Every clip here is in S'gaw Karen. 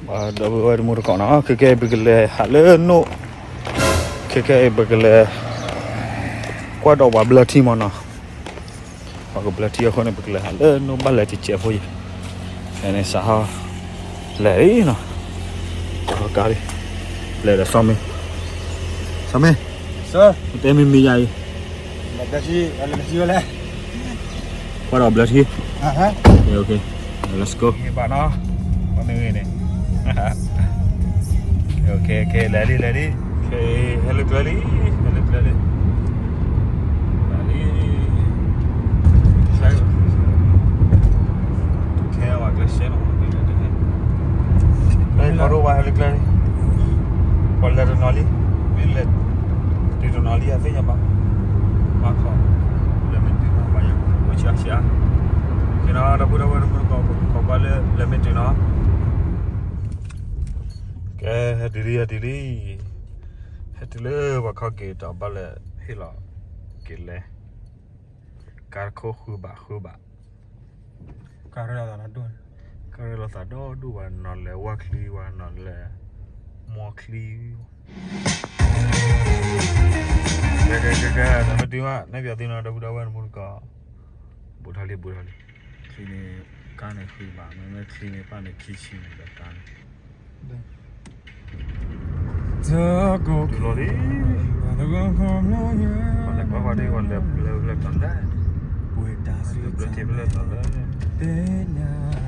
ဒီပုၢ်ဝဲၢ်တံၤသကိးနီၤ, ခဲကဲပကလဲၤဟးလၢနိၣ်, ခဲကဲပကလဲၤ ကွၢ်ဒီးပှၤဘျၢထံမ့ၢ်နီၤ, ပှၤကဘျၢထံအဃိန့ၣ် ပကလဲၤဟးလၢနိၣ်ဘၣ်လဲၤတစဲးဖိယဲၢ်, န့ၣ်စးဟီ လဲၤလံနီၤ, ကါလံ, လဲၤဒီးစီၤမ့ၢ်, စီၤမ့ၢ်, တဲမ့ၢ်မံၤယၤအံၤ ကွၢ်ဒီးဘျၢထံ, let's go, ဘၣ်နီၤ, န့ၣ်, လဲၤလံ လဲၤလံ, ဟဲလၢကျဲလံ, ဟဲလၢကျဲလံ, လံ, ခဲဝဲကျဲရှဲနီၤ, လၢကီၢ်ဒိၣ်ဝဲဟဲလၢကျဲလံ, ပှၤလဲၤတနီၤလံ, မ့ၢ်လဲၤတုၤတနီၤလံ အသ့ၣ်ညါဘၣ်, ဘၣ်ခီ, လဲၤမ့ၢ်တုၤဘၣ်ယၤ အိၣ်ဆံးဆံး, ကဲနီၤ ဒီပုၢ်ဒီဝဲၢ်တံၤသကိး ပကကွၢ်လၢ လဲၤမ့ၢ်တုၤနီၤ, ကဲ, ဟဲတုၤလံ ဟဲတုၤလံ, ဟဲတုၤလၢပှၤခီက့ၤဒီးဘၣ်လဲၤဟ့ၣ်လီၤက့ၤလဲၤ, ကါတခိၣ်ဃုဘးဃုဘး, ကါရၢလီၤသးဒီဒူၣ်ဘၣ်နီၤ, လဲၤဝၢ်ချံဝဲနီၤ, လဲၤမီချံ, ကဲ ကဲ ကဲ ကဲ, လဲၤမ့ၢ်တုၤဘၣ် နဲၣ်ပၠးသုနီၤ ဒီပုၢ်ဒီဝဲၢ်တံၤသကိး, ဘူးထီၣ်လံ ဘူးထီၣ်လံ, ချံန့ၣ် ကါန့ၣ်ဃုဘး, မ့မ့ၢ်ချံန့ၣ် ပၣ်န့ၣ်ခံဆံန့ၣ်ဒီးကါန့ၣ် တုၤလီၤလံ, ပှၤလဲၤကွၢ်ကွၢ်ဒ် ပှၤလဲၤဘျၢဘျၢတီၤလၢ, ဘျၢထံဘျၢတီၤလၢ, သ့ၣ်ညါ,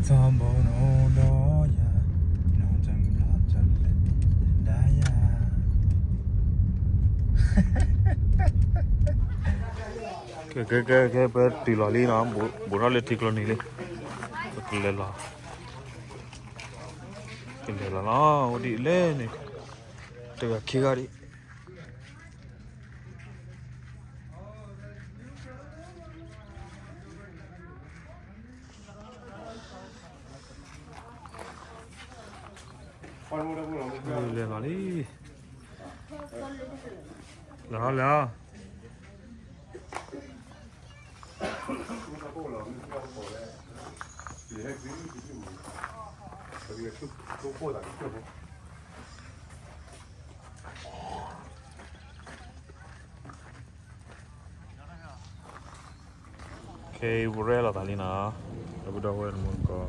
ထီဘိနီဒီးယၤ, နီတဘျီတလဲၤဒၣ်ယၤ, ကဲ ကဲ ကဲ ကဲ ပတုၤလီၤလံနီၤ, ဘူးထီၣ်လၢထံကျိနံၤလံ, ပကလဲၤလီၤ, ကလဲၤလီၤလီၤ, အိၣ်ဒ်လဲၣ်န့ၣ်, တဂၤခံဂၤဒံး လဲၤလီၤလံ, လဲၤလီၤ လဲၤလီၤ. Okay, ပရဲၣ်လီၤသးလံနီၤ, ဒီပုၢ်ဒီဝဲၢ်တံၤသကိး,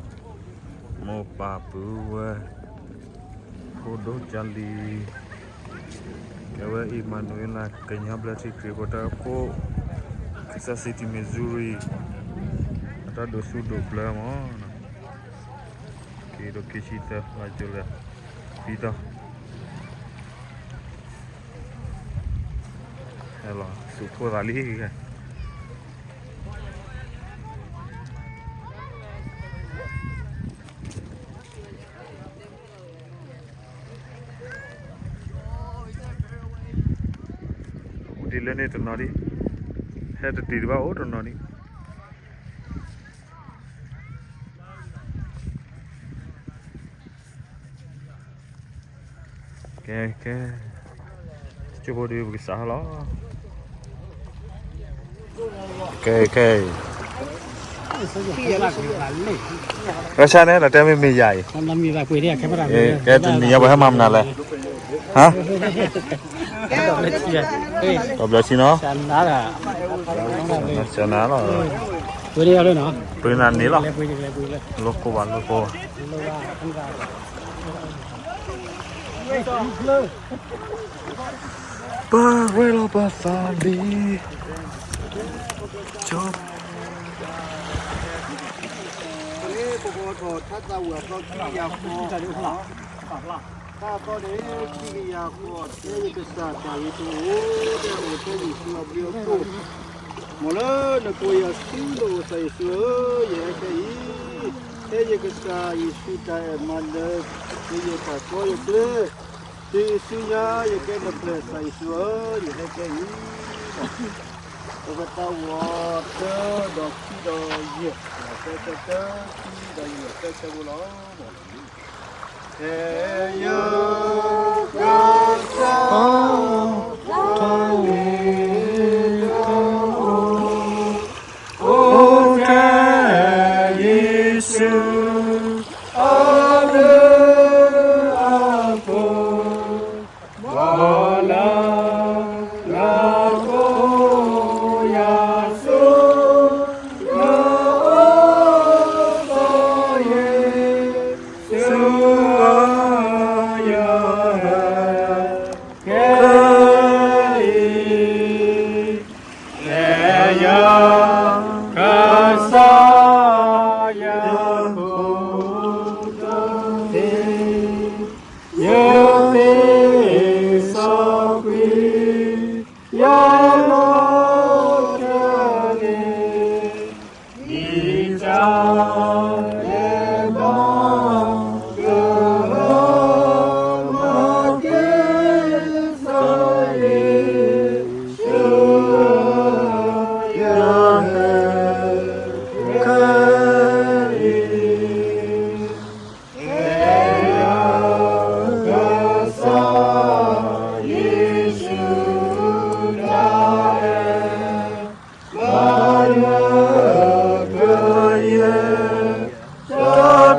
မိၢ်ပၢ်ပုၢ်ဝဲၢ်, ဖိဒိၣ်ကၢ်လံၤ, ကဲဝဲ Emmanuel ကညီဘျၢထံခရံာ်ဖိတၢ်ခိၣ်, Kansas City Missouri, အတၢ်ဒိးဆူၣ်ဒိးဘျၢမး, ခံကထိခံဆံသၢ လါယူၤလံ သံတီၤ, ဟဲလီၤ စူးခိၣ်သးလံ. အိၣ်ဒ်လဲၣ်န့ၣ်တနီၤဒံး, ဟဲတတုၤဒံးဘၣ် အိၣ်တနီၤဒံး. ကဲ ကဲ, ကၠိဖိဒုးပကစးဟီလီၤ. ကဲ ကဲ, ရၢၢ်ဆၢန့ၣ် ဒီးတဲမ့ၢ်မ့ၢ်ယၤအံၤ, ကဲတနံၤညါပှၤဟဲမၤမနုၤလဲၣ်, ဟါ, ဒီးဘျၢထံနီၤ, စနၤလီၤ, ပှၤနၤန့ၣ်လီၤ, လိၣ်ကိၢ်ဘၣ် လိၣ်ကိၢ်ဘၣ်. ပှၤရဲၣ်လီၤပသးလံ, ကၠီ, ပကအိးထီၣ်ထါသးဝံၣ်အသီခံကယၤဃီ, တၢ်အသီန့ၣ် ခံကယၤဃီ, ထဲယကစၢ်တၢ်ဂ့ၤတအိၣ်, တၢ်အိၣ်ထဲယ့ၣ်ၡူးအဘျုးအဖှိၣ်, မ်လၢနကိးယၤဆူနအိၣ် ကစၢ်ယ့ၣ်ၡူးဧၢ, ယဟဲခဲအံၤ, ထဲယကစၢ်ယ့ၣ်ၡူးတၢ်အဲၣ်မၤနၢၤ, လၢယတၢ်တီယကျဲ, တုၤဆူညါယကဲနဖျၢၣ် ကစၢ်ယ့ၣ်ၡူးဧၢ, ယဟဲခဲအံၤ. ပကသးဝံၣ်တၢ်ဒီးခံဒီးယဲၢ်, သၢဆၢတၢ ခံဒီးယဲၢ် သၢဆၢဖိလီၤ. ထဲယကစၢ်တၢ်ဂ့ၤတအိၣ်, အိၣ်ထဲယ့ၣ်ၡူး, အိၣ်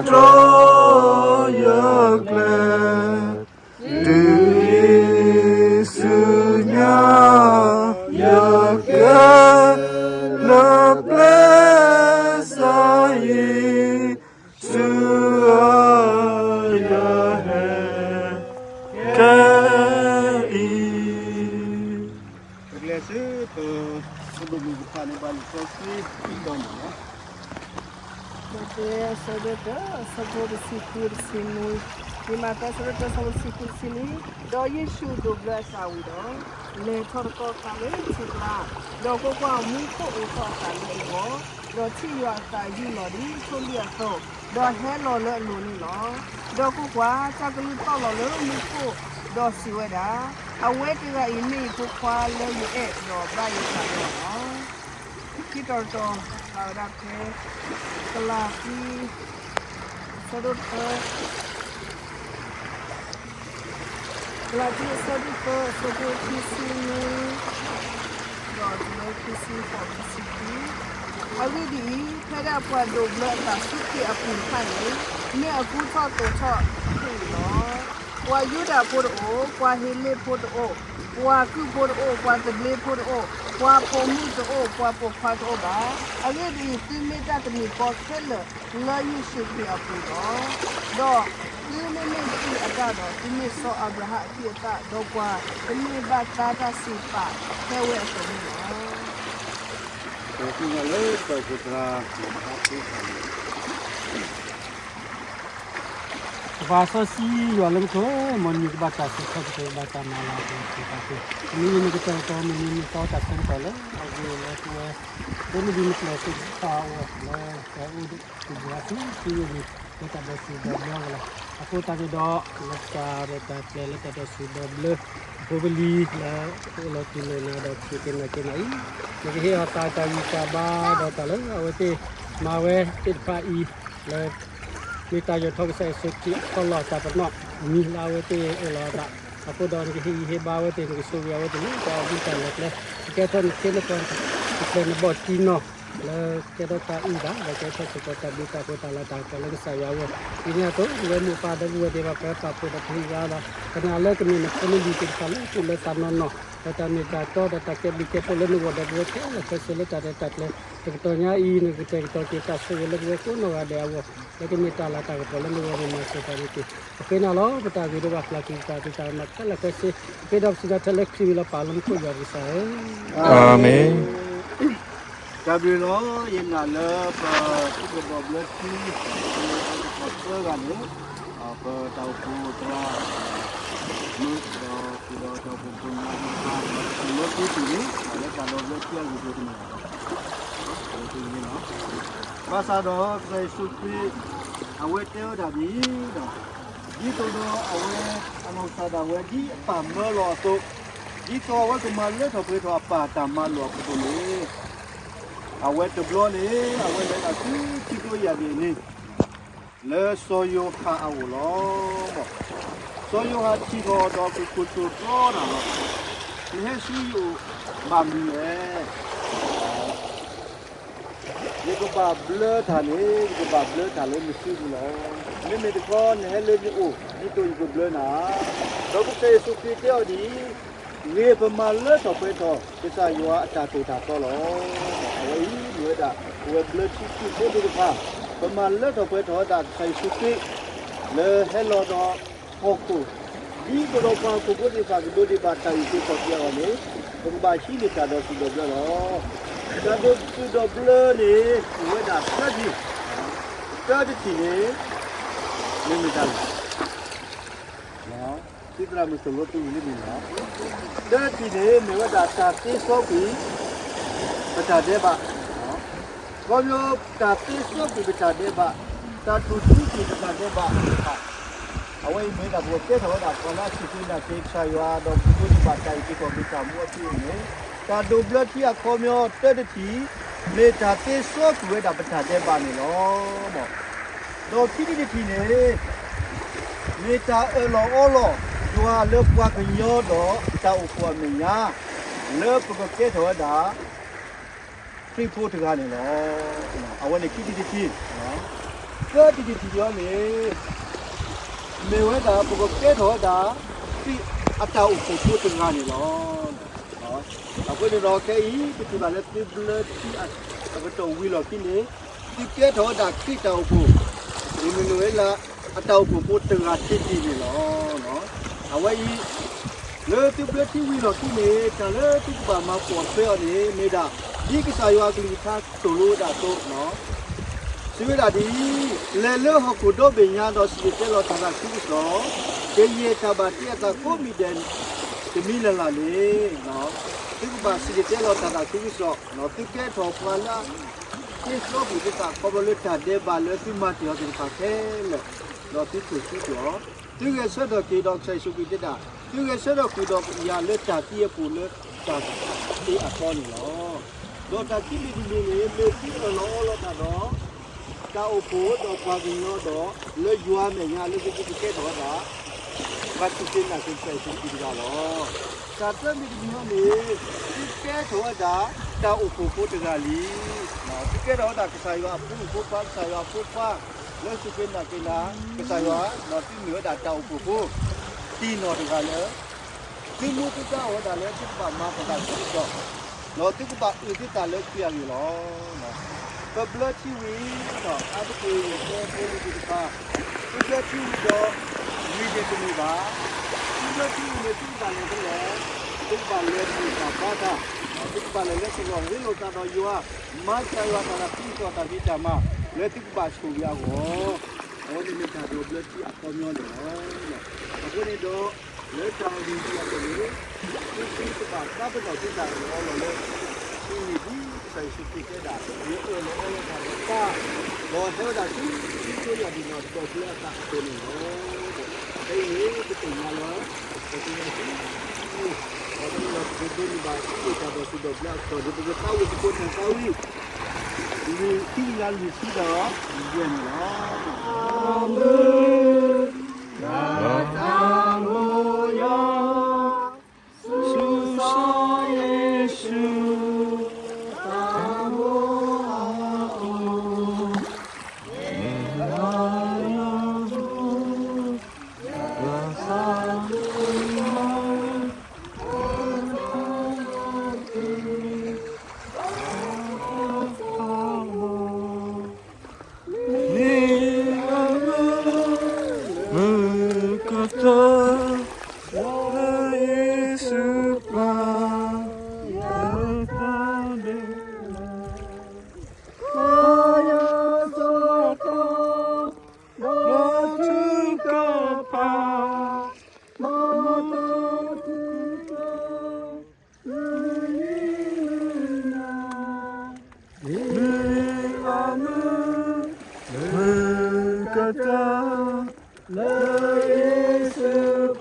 တြီယကျဲ, တုၤအံၤဆူညါ ယကဲလၢပျဲၢ်စးအံၤ, ဆူအယဟဲ ခဲအံၤ. ပကလဲၤဆူ ပ ပဒိၣ်မုၣ်တဖၣ်န့ၣ် ဘၣ်လံာ်စီဆှံ ခံတီၤန့ၣ်လီၤ. မးသဲအဆၢဒိၣ်တၢ အဆၢဖိတဆံဃုတဆံနွံ, မ့ၢ်မးသဲအဆၢဒိၣ်တၢ အဆၢဖိတဆံဃုတဆံနွံ, ဒီးယ့ၣ်ၡူးဒိးဘျၢအသးဝံၤဒီး လဲၤထီၣ်တကီၢ်ခါလၢထံကျါ, ဒီးကွၢ်ကွၢ်, မူခိၣ်အိးထီၣ်အသးလၢအဂီၢ်, ဒီးထံၣ်ယွၤအသးယုၢ်လီၤဒ်ထိၣ်လွံၣ်အသိး, ဒီးဟဲလီၤလၢအလိၤန့ၣ်လီၤ. ဒီးကွၢ်ကွၢ်, တၢ်ကလုၢ်တီၣ်လီၤလၢမူခိၣ်, ဒီးစံးဝဲဒၣ်, အဝဲတဂၤအံၤမ့ၢ်ယဖိခွါလၢယအဲၣ်, ဒီးဘၣ်ယသးဒီးအီၤလီၤ. ခံတီၤတတီၤ ဖးဝဲဒၣ်ဖဲ ကလၤတံ အဆၢဒိၣ်တၢ ကလၤတံ အဆၢဒိၣ်တၢ အဆၢဖိခံဆံနွံ ဒီးတုၤလၢခံဆံဃိး ခံဆံခွံ. အဂ့ၢ်ဒ်အံၤ, ဖဲဒၣ်ပှၤဒိးဘျၢအသးဆူခရံာ်အပူၤတဖၣ်န့ၣ်, မ့ၢ်အကူထီၣ်သိးထီၣ်ခရံာ်န့ၣ်လီၤ. ပှၤယူဒၤဖိတအိၣ်, ပှၤဟ့လ့ၣ်ဖိတအိၣ်, ပှၤကုၢ်ဖိတအိၣ်, ပှၤသဘျ့ဖိတအိၣ်, ပှၤပိာ်မုၣ်တအိၣ်, ပှၤပိာ်ခွါတအိၣ်ဘၣ်. အဂ့ၢ်ဒ်အံၤ, သုမ့ၢ်တၢ်တမံၤဃီခဲလၢာ် လၢယ့ၣ်ၡူးခရံာ်အပူၤလီၤ. ဒီးသုမ့မ့ၢ်ခရံာ်အတၢ်ဒီး, သုမ့ၢ်စီၤအၤဘြၤဟၣ်အဟံၣ်အသၣ်, ဒီးပှၤတမ့ၢ်ဘၣ်တၢ်တၢ်စံးပာ်ဖဲဝဲအသိးန့ၣ်လီၤ. ပကသ့ၣ်ညါလၢတၢ်အိၣ်ဖှိၣ်သရၣ် မၤဘၣ်သ့ၣ်တဖၣ်န့ၣ် ကဘၣ်စီဆှံယွၤလၢမူခိၣ်, မ်နံၤကဘၣ်တၢ်စံးထီၣ်ပတြၢၤဘၣ်တၢ်မၤလၤကပီၤတၢ်သ့, မ့ၢ်နကတၢၢ်ကတီၤ မ့ၢ်နံၤမ့ၢ်သီတၢ်ဆၢကတီၢ်လၢအဂ့ၤလၢပဝဲ, ဒ်မနုၤနပျဲၢ်သ့ၣ်တဖၣ်အဂီၢ်လၢ ပအိၣ်တ့ၢ်ပူၤစှၤဆူသံဝဲန့ၣ် လၢတၢ်ဒိးစူၤဒိးဘျၢအဂီၢ်လီၤ. အဃိသတးန့ၣ်ဒီး လၢတၢ်ရဲၣ်တၢ်ကျဲၤလၢတၢ်ဒိးစူၤဒိးဘျၢ အဖိပလံၤလၢအိၣ်လီၤတံၢ်လိာ်နၤဒီး က့ၤကနၣ်က့ၤနၤအံၤ, နကဟ့ၣ်အီၤသးတၢ်ဂံၢ်တၢ်ဘါဒီးတၢ်လၢအဝဲသ့ၣ်မၤဝဲသ့ၣ်တဖၣ်အံၤ, လၢ မ့ၢ်တၢ်ယိးထီၣ်ကစၢ်ယ့ၣ်ၡူးခရံာ်အဖီလာ်တၢ်ပနီၣ်မံၤလၢအဝဲသ့ၣ်အိၣ်လီၤအသး, အဃိဒီးနကဟ့ၣ်ဂံၢ်ဟ့ၣ်ဘါအဝဲသ့ၣ်, နကဆိၣ်ဂ့ၤအဝဲသ့ၣ်လၢတၢ်အိၣ်မူတၢ်လဲၤကျဲ, ကကဲထီၣ်နခ့နပှၤ, နပျဲၢ်နဘီၣ်တံၢ်နီၢ်, လၢကဲထီၣ်တၢ်အုၣ်သး, ဒီးကဲထီၣ်စ့ၢ်ကီးတၢ်ဘျုးတၢ်ဖှိၣ်တၢ်လၤတၢ်ကပီၤလၢကစၢ်ယွၤအဂီၢ်, ဒ်န့ၣ်အသိး ပဝဲမိၢ်ပၢ်ဒီပုၢ်ဝဲၢ်သ့ၣ်တဖၣ် ပပာ်ဖှိၣ်ဒီးပဟ့ၣ်ဂံၢ်ဘါဒီး ကနၣ်လၢကမ့ၢ်နဖိနလံၤသ့ၣ်တဖၣ်လၢသူၣ်လၢသးနီၢ်နီၢ်, ဒီးတၢ်မ့ၢ်တၢ်တီဒီးတၢ်ကဲဘျုးကဲဖှိၣ်လၢနဂီၢ်ဒီးပဝဲခဲလၢာ်ခဲဆ့လၢတၢ်ရဲၣ်တၢ်ကျဲၤ, တကတီၢ်ညါအံၤ နကတဲာ်ကတီၤက့ၤတၢ်ဆိၣ်ဂ့ၤလၢပဝဲကိးနီၢ်ဂၤဒဲးအဂီၢ်, လၢကမ့ၢ်တၢ်လၤတၢ်ကပီၤလၢနဂီၢ်န့ၣ်မၤစၢၤတၢ်န့ၣ်တက့ၢ်. ပဃ့နၤလီၤ, ပတၢ်ဂ့ၤဒီးပာ်ဖျါက့ၤပသးသုတၢ်မၤခဲလၢာ်ခဲဆ့, ဃ့ဒီးပစံးတၢ်ထဲလၢခရံာ်အမံၤလီၤ. ပၢ်လၢမူခိၣ်ယွၤပကစၢ်ဧၢ, အၤမ့ၣ်. တၢ်ဘျုးလီၤ, ယနာ်လၢပသုးကဒီးဘျၢထံ လၢတၢ်ကပီၤသၢဂၤန့ၣ်, ပတၢ်အိၣ်ဖှိၣ်သရၣ် မုၣ်ဒီး ဃုာ်ဒီးတၢ်အိၣ်ဖှိၣ်ဖိမါသ့ၣ်တဖၣ် လၢပသုးန့ၣ် လၢတၢ်ဒီဘျၢထံအဂ့ၢ်အကျိၤတမ့ၢ်ဘၣ်ဒီး အဝဲသ့ၣ်န့ၣ်လီၤ. ဘၣ်ဆၣ်ဒီးကစၢ်ယ့ၣ်ၡူးခရံာ် အဝဲတဲဝဲဒၣ်ဒ်အံၤ, ဒ်သိးဒီးအဝဲ အနီၢ်ကစၢ်ဒၣ်ဝဲဒ်အပၢ်မၢလီၤအသိး, ဒ်သိးအဝဲကမၤလၢထီၣ်ပှဲၤထီၣ်အပၢ်တၢ်မၤလိာ်အဖီခိၣ်န့ၣ်, အဝဲတဘျီန့ၣ် အဝဲလဲၤဒၣ်ဆူထံကျိယၢ်ဒ့ၣ်န့ၣ် လၢစီၤယိၤဟၣ်အအိၣ်လီၤ. စီၤယိၤဟၣ်ထံၣ်ထီၣ်ဒီးကကိၢ်ဆိၣ်တြီနၤလီၤ. နဟဲဆူယအိၣ်ဘၣ်မနုၤလဲၣ်. ယကဘၣ်ဘျၢတၢ်န့ၣ် ယကဘၣ်ဘျၢတၢ်လၢနစုပူၤလီၤ. မ့မ့ၢ်တခီ နဟဲလၢယအိၣ် ဒ်သိးယကဘျၢနၤ. ဒီးကစၢ်ယ့ၣ်ၡူးခရံာ်တဲအီၤဒ်အံၤ, ဂ့ၤပမၤလၢထီၣ်ပှဲၤထီၣ် ကစၢ်ယွၤအတၢ်သိၣ်တၢ်သီလီၤ. အဝဲအံၤမ့ၢ်ဝဲဒၣ် ပဝဲဘျၢထံခရံာ်ဖိသ့ၣ်တဖၣ်, ပမၤလၢထီၣ်ပှဲၤထီၣ်ဝဲဒၣ်ကစၢ်ယ့ၣ်ၡူးခရံာ် လၢဟဲလီၤဒီးဟီၣ်ခိၣ် ဒ်သိးဒီးပှၤဟီၣ်ခိၣ်ဖိသ့ၣ်တဖၣ် ကဒိးန့ၢ်ဘၣ်တၢ်အုၣ်က့ၤခီၣ်က့ၤအဂီၢ်န့ၣ်, ပကဘၣ်ဟံးန့ၢ်တၢ်ဒိးစူၤဒိးဘျၢလီၤ. တၢ်ဒိးစူၤဒိးဘျၢန့ၣ် အိၣ်ဝဲဒၣ်သၢထံၣ်, တၢတထံၣ်န့ၣ် မ့ၢ်မတၤလဲၣ်. သုသရၣ်မုၣ်သိၣ်လိသူဝံၤလံန့ၣ်လီၤ. တၢတထံၣ်န့ၣ် မ့ၢ်ဝဲဒၣ်တၢ်သ့စီကွံာ် ပတၢ်ဒဲးဘး ခီဖျိတၢ်သ့စီကွံာ်ပတၢ်ဒဲးဘး, တၢ်တူၢ်သံကွံာ်ပတၢ်ဒဲးဘးသ့ၣ်တဖၣ်, အဝဲအံၤမ့ၢ်ဒၣ်ပကကဲထီၣ်ဝဲဒၣ်ပှၤလၢအစူၢ်က့ၤနာ်က့ၤကစၢ်ယွၤ ဒီးပကဒိးန့ၢ်ဘၣ်တၢ်အုၣ်က့ၤခီၣ်က့ၤတၢ်မူအထူအယိာ်န့ၣ်, တၢ်ဒိးဘျၢထံအခီပညီတၢတထံၣ်, မ့ၢ်တၢ်သ့စီကွံာ်ဝဲဒၣ်ပတၢ်ဒဲးဘးန့ၣ်လီၤ. ဒီးခံထံၣ်တထံၣ်န့ၣ် မ့ၢ်တၢ်အၢၣ်လီၤအီလီၤယွၤလၢပှၤကညီဒီးတၢ်အိၣ်ဖှိၣ်အမဲာ်ညါ လၢပကကဲထီၣ်ဝဲဒၣ် ခရံာ်ဖိတဂၤန့ၣ်လီၤ. အဝဲန့ၣ်ခံထံၣ်တထံၣ်, သၢတကတံၢ်အံၤန့ၣ် မ့ၢ်ဝဲဒၣ် ပကကဲထီၣ်ဝဲဒၣ် ခရံာ်အတၢ်အိၣ်ဖှိၣ်ဖိတဂၤန့ၣ်လီၤ. အဃိန့ၣ်ဒီး ခဲအံၤ ပထံၣ်ဘၣ်လၢသုဘျၢထံအကတီၢ်ဝံၤလီၢ်ခံန့ၣ် သုကဲထီၣ်ဝဲဒၣ်ခရံာ်တၢ်အိၣ်ဖှိၣ် မ့မ့ၢ်ဝဲဒၣ် အတၢ်အိၣ်ဖှိၣ်ဖိတဂၤတကတံၢ်န့ၣ်လီၤ. အဝဲအံၤ လၢသုဘျၢထံဝံၤလီၢ်ခံန့ၣ် တၢ်လၢသုကဘၣ်မၤပိာ်ထွဲအီၤန့ၣ် မ့ၢ်ဒၣ် ဒ်ကစၢ်ယွၤအကလုၢ်ကထါသိၣ်လိဝဲဒၣ်အသိး စံးဝဲဒၣ်ဒ်အံၤ, လဲၤလၢဟီၣ်ခိၣ်ဒီဘ့ၣ်ညါဒီးစံၣ်တဲၤတဲလီၤတၢ်သးခုကစီၣ်, ကယဲၢ်တၢ်ဘၣ်တ့အသးကိးမံၤဒဲးတမံၤလၢ်လၢ်န့ၣ်, သုကဘၣ်စံၣ်တဲၤတဲလီၤတၢ်သးခုကစီၣ်, သုကဲထီၣ်ပှၤလၢ က့ၤစံးဘျုးက့ၤသးခီဖျိလၢတၢ်ဒဲးဘးလၢသုမၤတ့ၢ်အီၤသ့ၣ်တဖၣ်ခဲလၢာ်, ဒီးသုထူၣ်စုတီၢ်အီၤ, သုဂဲၤဆၢထၢၣ်က့ၤဒီးကစၢ်ယ့ၣ်ၡူးခရံာ်တဲဒၣ်, သုဂဲၤဆၢထၢၣ်ကွံာ်ဒီးယၤလၢတၢ်သံအပူၤလၢတၢ်သံအသီန့ၣ်လီၤ. ဒီးတၢ်ခံမံၤတမံၤန့ၣ် မ့ၢ်သုအၢၣ်လီၤအီလီၤတၢ်ဒီး တၢ်အိၣ်ဖှိၣ်ဒီးပှၤကညီဒီး လၢယွၤအမဲာ်ညါလၢသုကကဲထီၣ်ဝဲဒၣ် ပှၤစူၢ်က့ၤနာ်က့ၤကစၢ်ယ့ၣ်ၡူးခရံာ်တဂၤလီၤ. တၢ်သၢမံၤတမံၤအံၤန့ၣ် သုကဲထီၣ်ဝဲဒၣ် တၢ်အိၣ်ဖှိၣ်ဖိတဂၤလံ. သုကဲထီၣ်ဝဲဒၣ်ကစၢ်ယွၤအဖိမုၣ်ဖိခွါ ကစၢ်ယွၤအဖိခွါ လၢစူၢ်က့ၤနာ်က့ၤနၤ ကစၢ်ယွၤ ဒီးသုမ့ၢ်ဝဲဒၣ်တၢ်အိၣ်ဖှိၣ်ဖိ တံၢ်နီၢ်တဂၤလၢ သုမူသုဒါအီၤဝဲဒၣ်လၢသုကဘၣ်မၤတၢ်သးခုကစီၣ်, ဒီးသုကဘၣ်အုၣ်သုသးလၢခရံာ်အဂ့ၢ်လီၤ. ပဘျၢထံဝံၤဒီး အါတက့ၢ်ယတဲဖိလံၤသ့ၣ်တဖၣ်, သုဘျၢထံဝံၤဒီး ဝံၤဒံးတမ့ၢ်ဘၣ်. သုဘျၢထံဝံၤန့ၣ် သုကဘၣ်လဲၤဖဲလဲၣ်, သုကဘၣ်လဲၤမုၢ်တၢ်ဘါတၢ်, သုကဘၣ်လဲၤလၢပလီၢ်ရ့လိာ်သးဒီးယွၤ, မၤကစၢ်ယွၤတၢ်သးခုကစီၣ်တၢ်ဖံးတၢ်မၤ လၢသုကဘၣ်ဆိၣ်ဂ့ၤအဂီၢ်, အဝဲန့ၣ်မ့ၢ်တၢ်ဒီးဘျၢထံအခီပညီန့ၣ်လီၤ. အဃိန့ၣ်ဒီး လၢတၢ်အဂ့ၢ်ဒ်အံၤအသိးန့ၣ် သုသုတဘၣ်သးပ့ၤနီၣ်သုတၢ်အၢၣ်လီၤအီလီၤလၢ သုမ့ၢ်ဒ်ကစၢ်ယ့ၣ်ၡူးခရံာ်တဲဒၣ်, ယအၢၣ်လီၤအီလီၤတၢ်ဒီးပၢ်, ဒီးဟဲဝဲဒၣ်ဆူသုယွၤဒ်နီၢ်ဒီးဘျၢအသးအသိးန့ၣ်လီၤ. ဖဲအံၤန့ၣ် ပသ့ၣ်ညါလၢ ပသ့ၣ်ညါသု ဒီးပသ့ၣ်ညါသုဒိးန့ၢ်ဘၣ်သုသးဒီးသုဒီးဘျၢအကတီၢ်န့ၣ် ပကသးဝံၣ်သကိးတၢ်သးဝံၣ် လွံၢ်ခံကယၤလွံၢ်ဆံဒီးယဲၢ်န့ၣ်လီၤ. အၤမ့ၣ်. တၢ်သးမူယွၤ, ဆူစီၤယ့ၣ်ၡူး တၢ်မူအအိၣ်, မ့ၢ်အလၢဟူ ယသးမူ မ့ၢ်အမုာ် မုာ်ကတၢၢ် လၢယ့ၣ်ၡူးပျၢ် ယတၢ်ဒဲး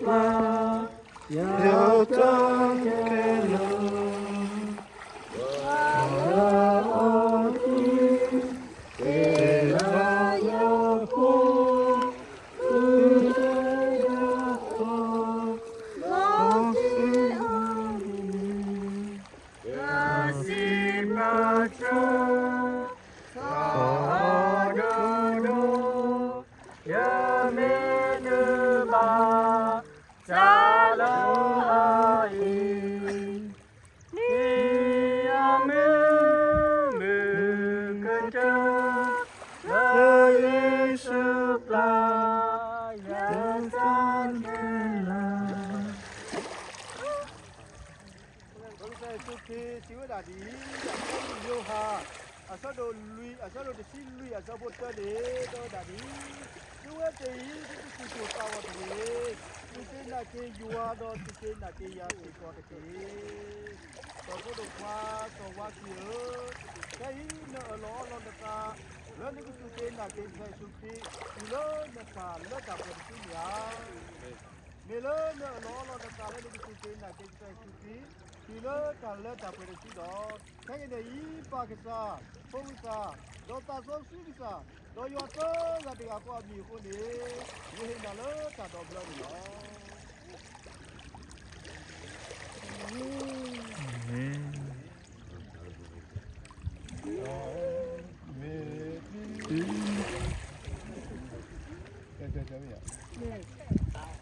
ဘး လၢယသးကီၢ် လၢထူကီၢ်ဖး မၤတၢ် မ့ၢ်အမုာ် မုာ်ကတၢၢ် လၢယ့ၣ်ၡူးပျၢ် ယတၢ်ခဲလၢာ် လၢအီၤသံ သ့ၣ်လၢယဖိ သုတဲယၤအီၤ လီၤသ့ၣ်အီၤန့ၣ် ယစံးဘျုးစၢၤ ထီၣ်အီၤဒိၣ်ဒိၣ် ယမ့ၢ်နုာ်ဘၣ် တၢ်လၢအအံၤ မ့ၢ်အမုာ် မုာ်ကတၢၢ် လၢယ့ၣ်ၡူးပျၢ် ယတၢ်ခဲလၢာ် ကစၢ်ယ့ၣ်ၡူးခရံာ် စံးဝဲဒၣ်ဒ်အံၤ, ယိၤဟၣ် အဆၢဒိၣ်လွံၢ် အဆၢဒိၣ်တဆံလွံၢ် အဆၢဖိတၢန့ၣ် တဲဝဲဒၣ်ဒ်အံၤ, သုဝဲသ့ၣ်အံၤ သုကစူၢ်က့ၤသးဂီၤတဂ့ၤ, စူၢ်က့ၤနာ်က့ၤယွၤ ဒီးစူၢ်က့ၤနာ်က့ၤယၤစ့ၢ်ကီးတက့ၢ်. စီၤဖိဒိၣ်ခွါ စီၤဝါကံၤဧၢ, ခဲအံၤနအၢၣ်လီၤအီလီၤနသး လၢနကစူၢ်က့ၤနာ်က့ၤကစၢ်ယ့ၣ်ၡူးခရံာ် တုၤလၢနတၢ်လၢတၢ်ပှဲၤတစုန့ၣ်ဧါ. မ့ၢ်လၢနအၢၣ်လီၤအီလီၤနသးလၢနကစူၢ်က့ၤနာ်က့ၤကစၢ်ယ့ၣ်ၡူးခရံာ် တုၤလၢတၢ်လၢတၢ်ပှဲၤတစုဒီး, ခဲကနံၣ်အံၤ ပၢ်ကစၢ်, ဖိကစၢ်, ဒီးသးစီဆှံကစၢ်, ဒီးယွၤသၢဂၤတဂၤဃီအမံၤအဃိန့ၣ်, ယဟ့ၣ်နၤလၢတၢ်ဒိးဘျၢန့ၣ်လီၤ. မ့ၢ် ကစၢ်ယ့ၣ်ၡူး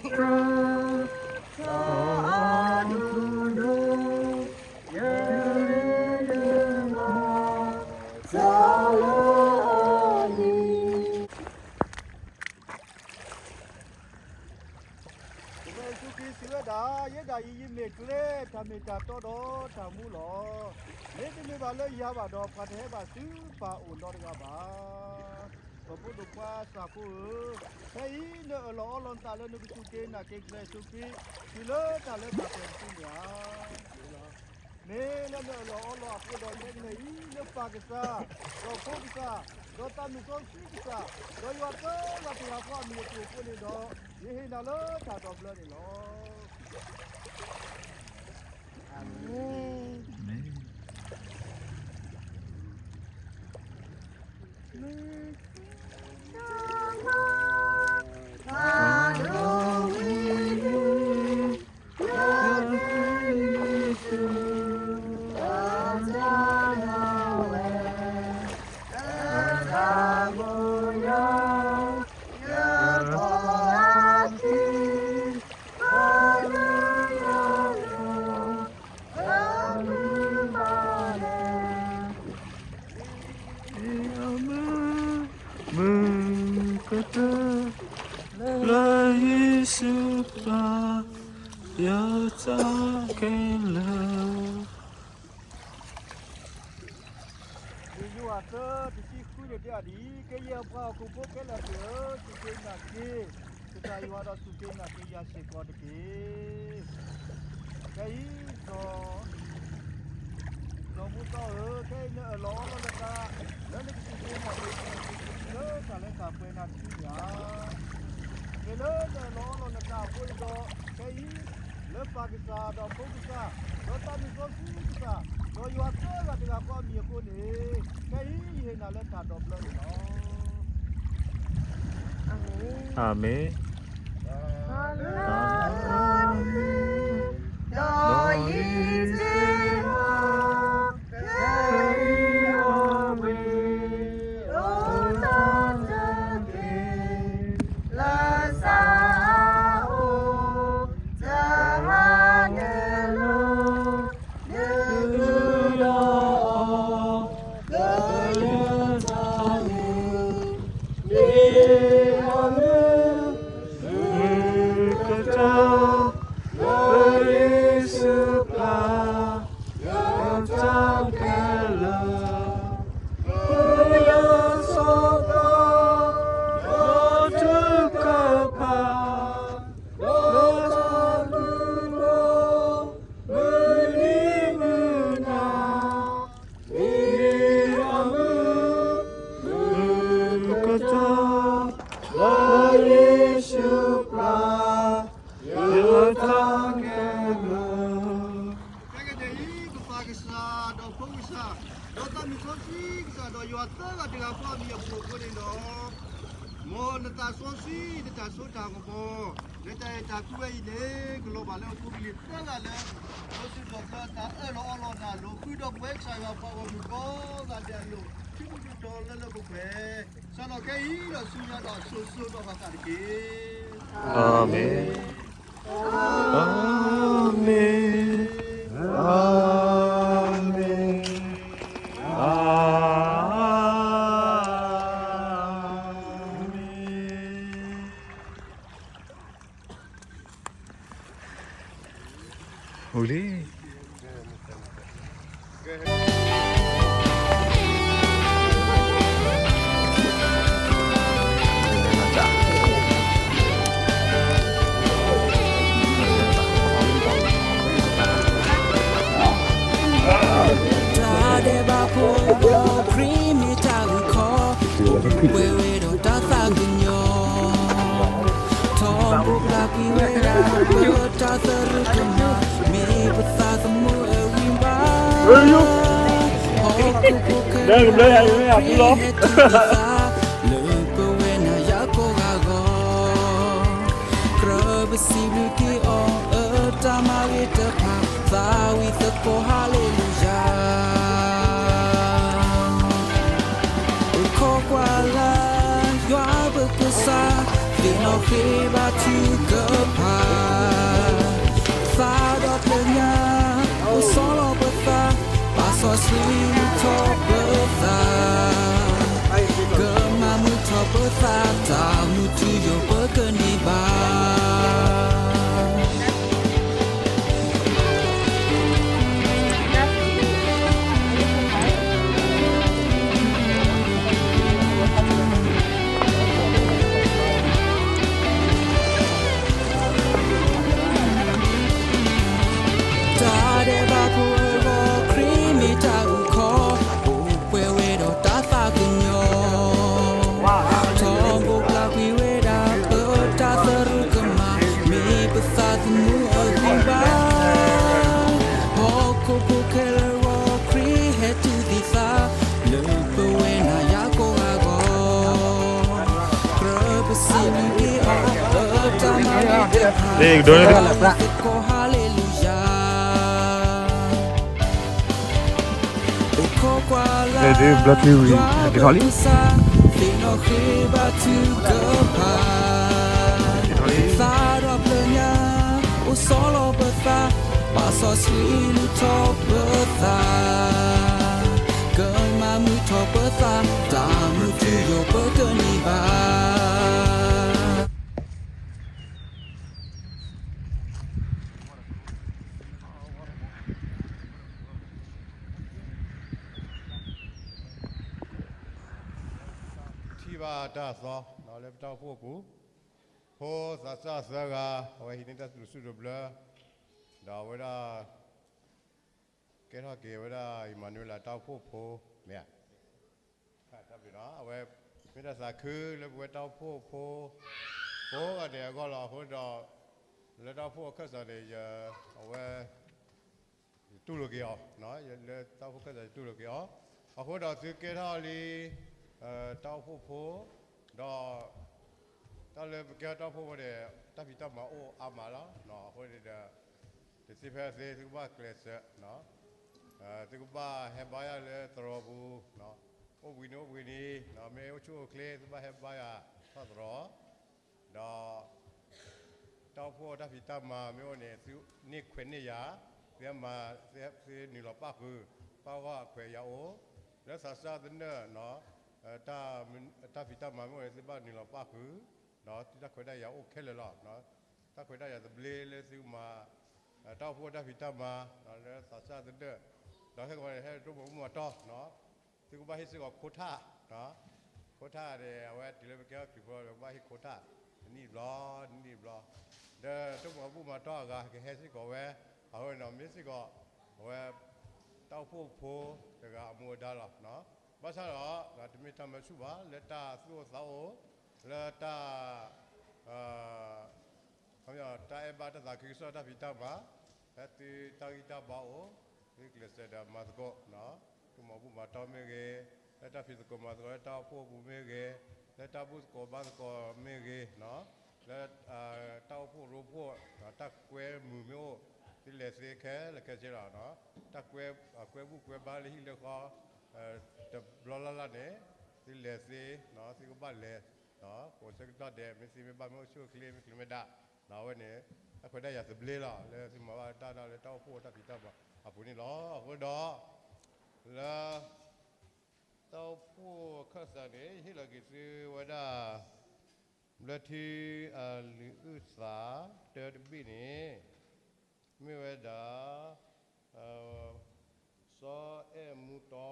ခရံာ်စံးဝဲဒၣ်, ယဲဒၣ်အံၤ ယမ့ၢ်ကျဲ, တၢ်မ့ၢ်တၢ်တီဒီးတၢ်မူလီၤ. မ့တမ့ၢ်ဘၣ်လၢယၤဘၣ်ဒီး ပှၤတဟဲဘၣ်ဆူပၢ်အအိၣ်နီတဂၤဘၣ်. ဒီးဖိဒိၣ်ခွါသးဖိဧၢ, ခဲအံၤနအၢၣ်လီၤအီလီၤနသးလၢနကစူၢ်က့ၤနာ်က့ၤကစၢ်ယ့ၣ်ၡူးခရံာ်, တုၤလၢတၢ်လၢတၢ်ပှဲၤတစုန့ၣ်ဧါ. မ့ၢ်လၢနအၢၣ်လီၤအီလီၤအဃိဒီး ခဲကနံၣ်အံၤ လၢပၢ်ကစၢ်, ဒီးဖိကစၢ်, ဒီးသးမုၣ်စီဆှံကစၢ်, ဒီးယွၤသၢဂၤတဂၤဃီအမံၤအပူၤအဃိန့ၣ်ဒီး, ယဟ့ၣ်နၤလၢတၢ်ဒိးဘျၢန့ၣ်လီၤ. အၤမ့ၣ်. မုၢ်ကတၢၢ် လၢယ့ၣ်ၡူးပၢ် ယတၢ်ခဲလၢာ်. လံာ်ယိၤဟၣ်သၢ တဆံဃုန့ၣ်တဲအီၤဒ်အံၤ, ကယဲၢ်ပှၤဟီၣ်ခိၣ်ဖိခဲလၢာ်သ့ၣ်ဧၢ, စူၢ်က့ၤနာ်က့ၤ ကစၢ်ယွၤဒီးစူၢ်က့ၤနာ်က့ၤယၤစ့ၢ်ကီးတက့ၢ်. ခဲအံၤ ဒီးမူသီဧၢ, ခဲအံၤနအၢၣ်လီၤအီလီၤနသး လၢနကစူၢ်က့ၤနာ်က့ၤ လၢတၢ်လၢတၢ်ပှဲၤနၤတစုန့ၣ်ဧါ. မ့ၢ်လၢနအၢၣ်လီၤအီလီၤနသးအဃိန့ၣ်ဒီး, ခဲအံၤ လၢပၢ်ကစၢ်, ဒီးဖိကစၢ်, ဒီးသးမုၣ်စီဆှံကစၢ်, ဒီးယွၤသၢဂၤတဂၤဃီအမံၤအဃိန့ၣ်, ခဲအံၤယဟ့ၣ်နၤလၢတၢ်ဒိးဘျၢန့ၣ်လီၤ. အၤမ့ၣ်. အၤမ့ၣ်. မုၢ်ကတၢၢ် လၢယ့ၣ်ၡူးပၢ် ယတၢ်ခဲလၢာ်, လၢစီၤပၤ ဒီးတကပၤ လၢတၢ်ဒုးဒီး မုၢ်နံၤမုၢ်နၤ မ့ၢ်အမုၢ် မုၢ်ကတၢၢ် လၢယ့ၣ်ၡူးပၢ် ယတၢ်ခဲလၢာ်. ခဲကနံၣ်အံၤ ပပၢ်ကစၢ်, ဒီးဖိကစၢ်, ဒီးသးမုၣ်စီဆှံကစၢ်, ဒီးယွၤသၢဂၤတဂၤဃီအမံၤအပူၤအဃိန့ၣ်ဒီး, မ်နသးစီဆှံ နတၢ်စိတၢ်ကမီၤ လၢတၢ်အဲၣ်တၢ်ကွံဝဲအံၤန့ၣ် ကလီၤဘၣ်လၢအဖိအလံၤသၢဂၤလၢ ဒီးစူၢ်ဒီးကၢၤသးအၢၣ်လီၤအီလီၤနၤအလိၤ, ဃုာ်ဒီးပဝဲကစၢ်ယွၤပှၤဂီၢ်မုၢ်ကိးဂၤဒဲးအလိၤ, ထံထူတီၤလၢလၢပှဲၤပှဲၤ, စးထီၣ်ခဲအံၤဒီးဆူညါဒီးစိၤစိၤဒီးဃၣ်ဃၣ်တက့ၢ်. အၤမ့ၣ်. အၤမ့ၣ်. အၤမ့ၣ်. အၤမ့ၣ်. အိၣ်လံ. တၢ်ဒဲးဘးဖိဒီး ခရံာ်မ့ၢ်တၢ်အုၣ်ခီၣ်, ပှဲၤဝဲဒီးတၢ်သးကညီၤ, ထီဘိပျၢ်ကွံာ်ဝဲဒၣ် ပတၢ်သရူးကမၣ်, မ့ၢ်ပသးသမူအဂံၢ်ဘါ, ဟီၣ်ခိၣ်ဖိခဲလၢာ် ခရံာ်ဟဲတုၤပသး, လၢပဝဲနၤယၤ ကိးဟါလ့လူယၤ, ပခိးကွၢ်လၢ် ယွၤပကစၢ်, သ့ၣ်နီၣ်ဃ့ဘါထုကဖၣ်, သးဒီဖျၢၣ်ညါ, အိၣ်ဆီလီၤပသး, ဘၣ်စီဆှံထီၣ်ပသး, ကမၤမုာ်ထီၣ်ပသး, တၢ်မူထူယိာ်ပကန့ၢ်ဘၣ်. တၢ်ဒဲးဘးဖိအဂီၢ် ခရံာ်မ့ၢ်တၢ်အုၣ်ခီၣ်, အိၣ်ပှဲၤဝဲဒီးတၢ်သးကညီၤ, ထီဘိပျၢ်ကွံာ်ဝဲဒၣ် ပတၢ်သရူးကမၣ်, မ့ၢ်ပသးသမူအဂံၢ်ဘါ, ဟီၣ်ခိၣ်ဖိခဲလၢာ်အဂီၢ် ခရံာ်ဟဲတူၢ်သံသး, လၢပဝဲနၤယၤကိးဂၤအဂီၢ်, ကြၢးပစံးဘျုးက့ၤအီၤ လၢတၢ်မၤဂ့ၤတဖၣ်, သကိးဟါလ့လူယၤ. ပခိးကွၢ်လၢ် ယွၤပကစၢ်, သ့ၣ်နီၣ်ဃ့ဘါထုကဖၣ်, သးဒီဖျၢၣ်ညါ, အိၣ်ဆီလီၤပသး, ဘၣ်စီဆှံလူၤထီၣ်ပသး, ကမၤမုာ်ထီၣ်ပသး, တၢ်မူထူယိာ်ပကန့ၢ်ဘၣ်. ထံၣ်ဘၣ်တၢ်သီလၢပတၢ်အိၣ်ဖှိၣ်အပူၤ, ဖိသးစၢ်သၢဂၤ အဝဲဟံးန့ၢ်တၢ်စံးဘျုးစံးဖှိၣ်တဘျီ, ဒီးအဝဲဒၣ် ကဲထီၣ်က့ၤဝဲဒၣ် အံၣ်မၤနူၤအ့လးတၢ်အိၣ်ဖှိၣ်ဖိ, မ့ၢ်ဧါ, တၢ်ဘျုးနီၤ, အဝဲမ့ၢ်တၢ်သးခုလၢပဝဲတၢ်အိၣ်ဖှိၣ်ဖိ ကိးဂၤဒဲးအဂီၢ်လီၤ. အဃိဒီး လၢတၢ်အိၣ်ဖှိၣ်အခၢၣ်စးန့ၣ် အဝဲ ယတူၢ်လိာ်က့ၤအီၤ, လၢတၢ်အိၣ်ဖှိၣ်အခၢၣ်စးယတူၢ်လိာ်က့ၤအီၤ, အဃိဒီးသုကဲထီၣ်လံ တၢ်အိၣ်ဖှိၣ်ဖိ, ဒီး တၢ်လၢပကဲထီၣ်တၢ်အိၣ်ဖှိၣ်ဖိန့ၣ် တၢ်ဖံးတၢ်မၤအိၣ်အါမးလီၤ. အဃိန့ၣ်ဒီး တသ့ဖဲအသ့ သုကဘၣ်ကျဲးစၢး, သုကဘၣ်ဟဲဘါယွၤလၢသရိာ်ပူၤ, အိၣ်ဘှံးနံၤအိၣ်ဘှံးနံၤ, မ့ၢ်အိၣ်ဆူၣ်အိၣ်ချ့ သုဘၣ်ဟဲဘါယွၤထီၣ်သရိာ်, ဒီး တၢ်အိၣ်ဖှိၣ်တၢ်ဖံးတၢ်မၤမ့ၢ်အိၣ်န့ၣ် သုန့ၢ်ခွဲးန့ၢ်ယာ်, သုမၤ, သုနုာ်လီၤပၣ်ဃုာ်, ပၣ်ဂီၢ်အခွဲးယာ်အိၣ်, လၢသးစၢ်သနၢၣ်, တၢ်ဖံးတၢ်မၤမ့ၢ်အိၣ်န့ၣ် သုဘၣ်နုာ်လီၤပၣ်ဃုာ်, ဒီးသုတၢ်ခွဲးတၢ်ယာ်အိၣ်ခဲလၢာ်လီၤ. တၢ်ခွဲးတၢ်ယာ်သဘျ့လၢသုမၤ တၢ်အိၣ်ဖှိၣ်တၢ်ဖံးတၢ်မၤ လၢသးစၢ်သနၢၣ်, ဒီးဟဲကီးန့ၣ် ဟဲတိၢ်မၤဘူၣ်မၤတီၢ်, သုကဘၣ်ဟ့ၣ်စ့ၢ်ကီးခိထၣ်, ခိထၣ်န့ၣ် အဝဲတုၤလၢပကဲထီၣ်ခရံာ်ဖိဒီး ကဘၣ်ဟ့ၣ်ခိထၣ်, တနံၣ်တဘျီ, တနံၣ်တဘျီ, ဒီးတိၢ်မၤဘူၣ်မၤတီၢ်အဂၤ ကဟဲစ့ၢ်ကီးဝဲ, အဃိန့ၣ်ဒီးမ့ၢ်စ့ၢ်ကီး အဝဲ တၢ်အိၣ်ဖှိၣ်ဖိတဂၤအမူအဒါလီၤ. ဘၣ်ဆၣ်ဒီး တမ့ၢ်တၢ်မၢဆူၣ်ဘၣ် လၢတၢ်သူၣ်အိၣ်သးအိၣ်, လၢတၢ် တၢ်အဲၣ်ဘၣ်တၢ်သးခုကစီၣ်တၢ်ဖံးတၢ်မၤ, လၢသုတၢ်ဂံၢ်တၢ်ဘါအိၣ်, သုကျဲးစၢးဒီးမၤသကိး, တိၢ်မၤဘူၣ်မၤတီၢ်မ့ၢ်ဂ့ၤ, လၢတၢ်ဖံးသကိးမၤသကိးလၢတၢ်အိၣ်ဖှိၣ်အပူၤမ့ၢ်ဂ့ၤ, လၢတၢ်ဘူၣ်သကိးဘါသကိးမ့ၢ်ဂ့ၤ, လၢ တၢ်အိၣ်ဖှိၣ်ရိဖှိၣ်, တၢ်ကွဲမုာ်မ့ၢ်အိၣ်, သုလဲၤသ့ခဲလၢာ်ခဲဆ့လီၤ. တၢ်ကွဲ, ကွဲဘူၣ်ကွဲဘါလၢဟံၣ်လၢဃီ တဘျီလၢ်လၢ်န့ၣ်, သုလဲၤသ့, သုကဘၣ်လဲၤ, ကိးဆၢကတီၢ်ဒဲး မ့ၢ်သ့မ့ၢ်ဘၣ် မ့ၢ်အိၣ်ဆူၣ်အိၣ်ချ့ မ့ၢ်ချုးမ့ၢ်ဒၣ်, အဝဲန့ၣ် တၢ်ခွဲးတၢ်ယာ်သဘျ့လီၤ လၢသုမၤဘၣ်တၢ်ဒၣ်လၢတၢ်အိၣ်ဖှိၣ်တၢ်ဖံးတၢ်မၤအပူၤန့ၣ်လီၤ. အဃိဒီး လၢ တၢ်အိၣ်ဖှိၣ်အခၢၣ်စးန့ၣ် ယဟ့ၣ်လီၤက့ၤသုဝဲဒၣ် ဘျၢထံအလုၢ်အုၣ်သး တၢတဘ့ၣ်န့ၣ် မ့ၢ်ဝဲဒၣ် စီၤအဲၣ်မူတီ,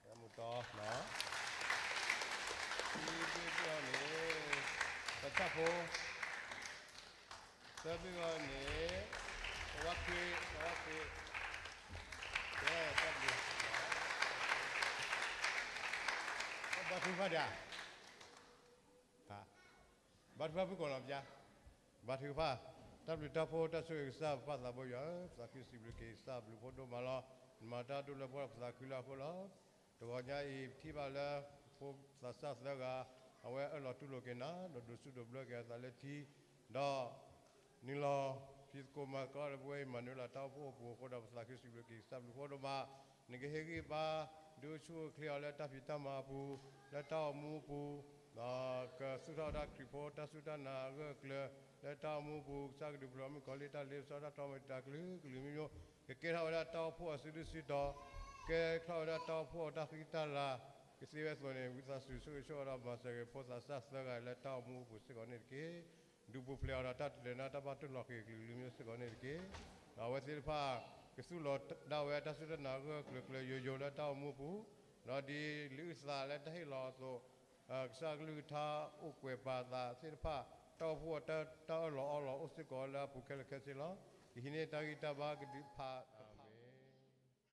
အဲၣ်မူတီ, ခံဘ့ၣ်ဘ့ၣ်အံၤန့ၣ် တၢ်ဆၣ်ဖိ, သၢဘ့ၣ်အံၤန့ၣ် အဝါခွ့, အဝါခွ့, ကဲ, တၢ်ဘျုး, ဘါထုကဖၣ်ဒံးဧါ, ဘါထုကဖၣ်ဖုၣ်ကိာ်နီၤပျါ, ဘါထုကဖၣ်, တၢ်ဘျုးတၢ်ဖှိၣ်တၢ်ဆိၣ်ဂ့ၤကစၢ်ပပၢ်သးဘိယွၤဧၢ, သးခုစံးဘျုးက့ၤကစၢ်ဘျုးဖှိၣ်ဒိၣ်မးလီၤ. နမၤတၢ်ဒိၣ်လၢပဂီၢ်ပသးခုလၢအဃိလီၤ. တဂီၤညါအံၤ ပထံၣ်ဘၣ်လၢ ဖိသးစၢ်သၢဂၤ အဝဲအၢၣ်လီၤတူၢ်လိာ်က့ၤနၤ ဒီးဒိးစူးဒိးဘျၢက့ၤအသးလၢထံ, ဒီး နုာ်လီၤ ဖံးသကိးမၤသကိးလၢပဝဲအံၤ မၤနၢၤလၢတၢ်အိၣ်ဖှိၣ်အပူၤအဃိဒီး ပသးခုစံးဘျုးက့ၤကစၢ်ဘျုးဖှိၣ်ဒိၣ်မး, နကဟ့ၣ်ဂံၢ်ဘါ ဒုးဆူၣ်အိၣ်ချ့အီၤလၢတၢ်ဖံးတၢ်မၤအပူၤ, လၢတၢ်အိၣ်မူအပူၤ, ဒီးကသူၣ်ထီၣ်ဝဲဒၣ်ခရံာ်ဖိတၢ်စူၢ်တၢ်နာ်အဂၢၢ်အကျၢၤ လၢတၢ်အိၣ်မူအပူၤ, ကစၢ်ကဒုးပျၢၤမုၣ်ကီၤလံၢ်တၢ်လ့ပစီတၢ်တီမတံၤတၢ်ကလုာ်ကလုာ်မံၤမံၤ, ကကဲထီၣ်ဝဲဒၣ်တၢ်အိၣ်ဖှိၣ်အစုဒုၣ်စုတီၤ, ကဲထီၣ်ဝဲဒၣ်တၢ်အိၣ်ဖှိၣ်အတၢ်ဃံတၢ်လၤ, ကသ့ဝဲအသိးန့ၣ် ဝံသးစူၤဆိၣ်ဂ့ၤဆိၣ်ဝါဒီးမၤစၢၤက့ၤဖိသးစၢ်သၢဂၤလၢတၢ်အိၣ်မူအပူၤစ့ၢ်ကီးန့ၣ်တက့ၢ်. ဒုးပူၤဖျဲးအီၤဒီးတၢ်တလဲၤနါတၢ်ဘၣ်တိၢ်လီၤဃံၤကလုာ်ကလုာ်မံၤစ့ၢ်ကီးန့ၣ်တက့ၢ်. ဒီးအဝဲသ့ၣ်တဖၣ် ကသူၣ်လီၤဒၣ်ဝဲတၢ်စူၢ်တၢ်နာ်အဂၢၢ်အကျၢၤကျၢၤယိာ်ယိာ်လၢတၢ်အိၣ်မူအပူၤ, ဒီးဒ်လံာ်အုၣ်သးလၢတၢ်ဟ့ၣ်လီၤအသိး, ကစၢ်အကလုၢ်ကထါအိၣ်ကွဲးပာ်သးသ့ၣ်တဖၣ်, တၢ်အိၣ်ဖှိၣ်အတၢ်အၢၣ်လီၤအီလီၤအိၣ်စ့ၢ်ကီးလၢအပူၤခဲလၢာ်ခဲဆ့လီၤ. ကဟံးန့ၢ်တၢ်ဂံၢ်တၢ်ဘါကဒုးဖး